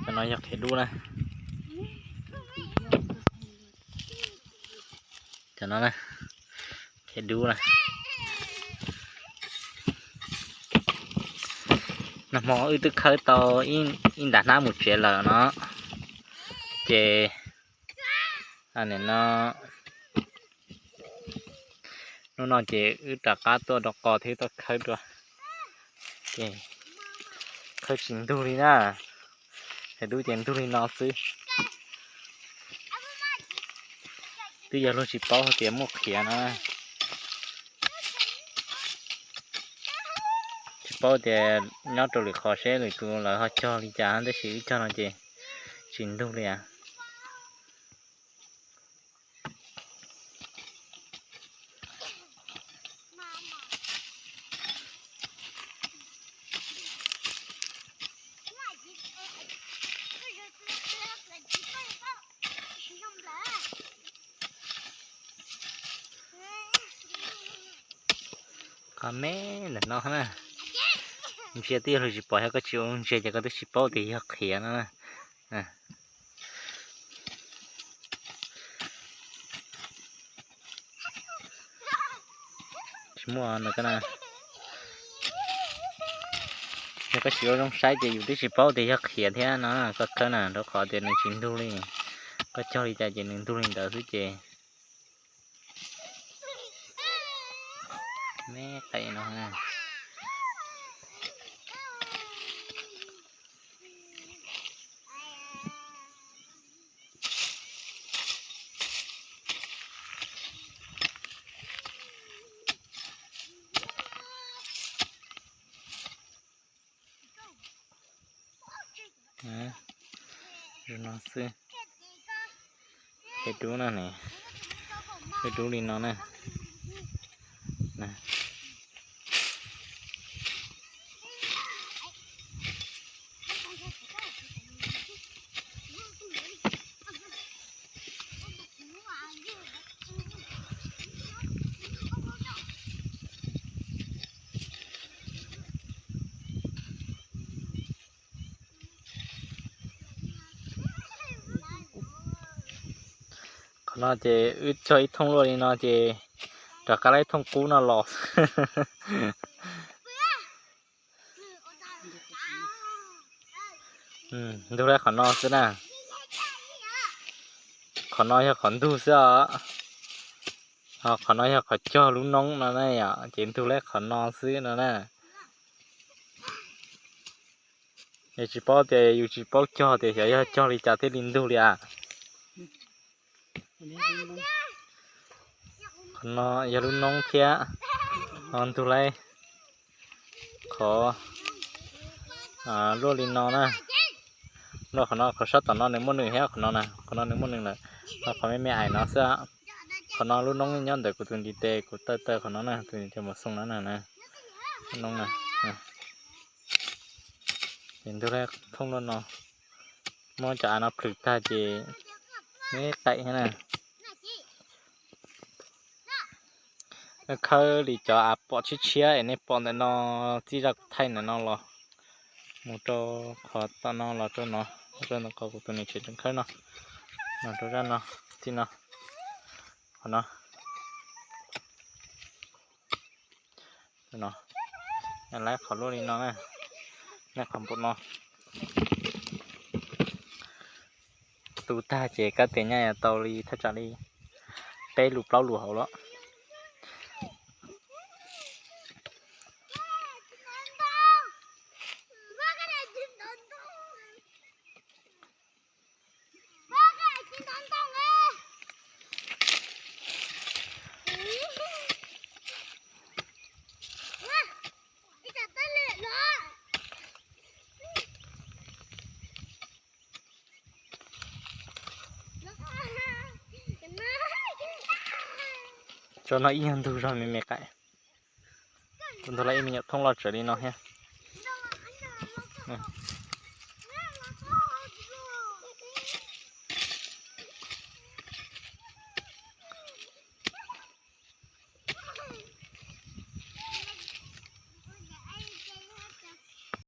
Cov no yog qhiav dub na. Cov no na, qhiav dub na. Nag hmo wb twb khawb tau ib ntas hnab mus tsev lawm no, ces nim no hnub no ces wb rov qab tuaj rau qos thiab tuaj khawb dua, ces khawb tsis ntug li na. Qhiav dub ces ntug li no xwb. Twb yog luag tsis paub hais tias muaj qhiav no. Tsis paub tias nyob rau lwm qhov seb lwm tus lawv ho cog li cas, tab sis wb cog no ces tsis ntug li as. Qhov me ntawm no na, ntsia twb yog luag tsis pom, yog koj tsis ua ntsia ces koj twb tsis paub tias yog qhiav no na. Tsis muaj no. Yog koj tsis ua zoo saib ces yus twb tsis paub tias yog qhiav thiab no, koj khawb na, rau qhov tias nws tsis ntug li. Koj cog li cas ces nws ntug li ntawd xwb ces. Me qaim no. Zoo no xwb. Qhiav dub no ne, qhiav dub li no na. Qhov no ces wb cog ib thooj luaj li no ces rov qab lawv ib thooj qub no los. Ntug lawv qhov no xwb na. Qhov no yog qhov ntug xwb os. Ho qhov no yog qhov cog lub noob no na yom, ces ntug lawv qhov no xwb no na. Yus tsis paub tias, yus tsis paub cog tias xyov yog cog li cas thiaj li ntug li as. Qhov no yog lub noob thiab, ho ntug lawv qhov luaj li no na. Luaj qhov no, qhov sab tom no nws muaj nws thiab, qhov no na, qhov no nws muaj nws lawm. Ho qhov me me aim no xwb, qhov no lub noob nyob ntawm kuv tus ntiv tes, kuv taw taw qhov no na, tus ntiv tes mus xoo no na, noob na. Ces ntug lawv thooj luaj no, muab cov av no plhws tag ces me qaim thiab na. Khawb li cov av pom tshiab tshiab es nej pom ntawm no, txij zaj kuv thaij ntawm no los mus rau qhov tom no los rau no, rau ntawm qhov kuv tus niam tsev tseem khawb no, los rau zaj no, txij no, qhov no. No, lawv qhov luaj li no na, lawv qhov npaum no. Tu tag ces kab tes nyaj yuav tau li thaj tsam li peb lus plaub lus hauv lawm. Tso no ib nyuag ntug zog me me qaim. Kuv ntug lawv ib me nyuam thooj loj tsawv li no thiab.